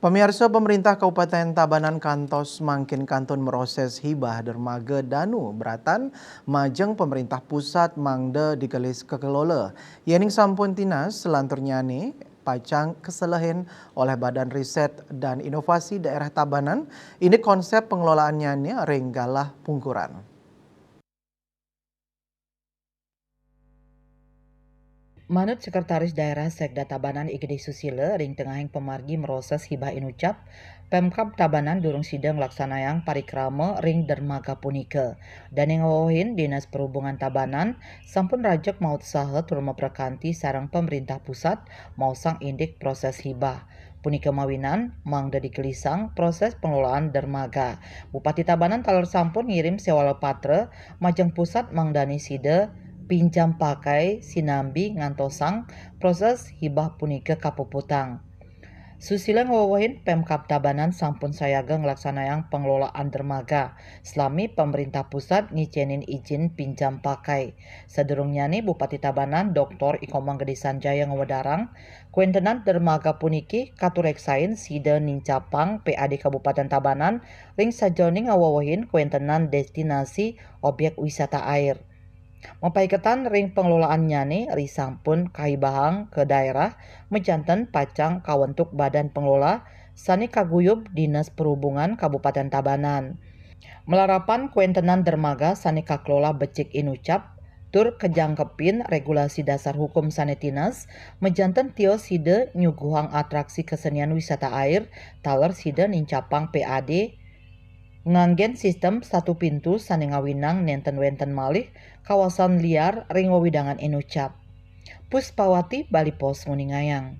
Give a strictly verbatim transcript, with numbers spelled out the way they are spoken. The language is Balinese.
Pamiarsa, pemerintah Kabupaten Tabanan kantos mangkin kantun meroses hibah dermaga danu beratan majeng pemerintah pusat mangda digelis kekelola. Yening sampun tinas, selanturnyane pacang keselehin oleh Badan Riset dan Inovasi Daerah Tabanan, indik konsep pengelolaannyané ring galah pungkuran. Manut Sekretaris Daerah Sekda Tabanan I Gedé Susila, ring tengahing pamargi meroses hibah inucap, Pemkab Tabanan durung sida nglaksanayang parikrama ring dermaga punika. Dané ngwewehin, Dinas Perhubungan Tabanan sampun rajeg mautsaha tur maprekanti sareng pemerintah pusat maosang indik proses hibah. Punika mawinan mangda digelisang proses pengelolaan dermaga. Bupati Tabanan taler sampun ngirim sewala patra majeng pusat mangdané sida pinjam pakai sinambi ngantosang proses hibah punika kapuputang. Susila ngwewehin, Pemkab Tabanan sampun sayaga nglaksanayang pengelolaan dermaga, salami pemerintah pusat ngicénin ijin pinjam pakai. Sadurungnyané, Bupati Tabanan Doktor I Komang Gedé Sanjaya ngwedarang, kawéntenan dermaga puniki katureksain sida nincapang P A D Kabupaten Tabanan ring sajeroning ngwewehin kawéntenan destinasi objek wisata air. Mapaiketan ring pengelolaannyané, risampun kahibahang ka daerah, majanten pacang kawentuk badan pengelola sané kaguyub Dinas Perhubungan Kabupaten Tabanan. Malarapan kawéntenan dermaga sané kakelola becik inucap tur kajangkepin regulasi dasar hukum sané tinas, majanten tios sida nyuguhang atraksi kesenian wisata air taler sida nincapang P A D nganggén sistem satu pintu sané ngawinang nénten wénten malih kawasan liar ring wewidangan inucap. Puspawati, Bali Post, nguningayang.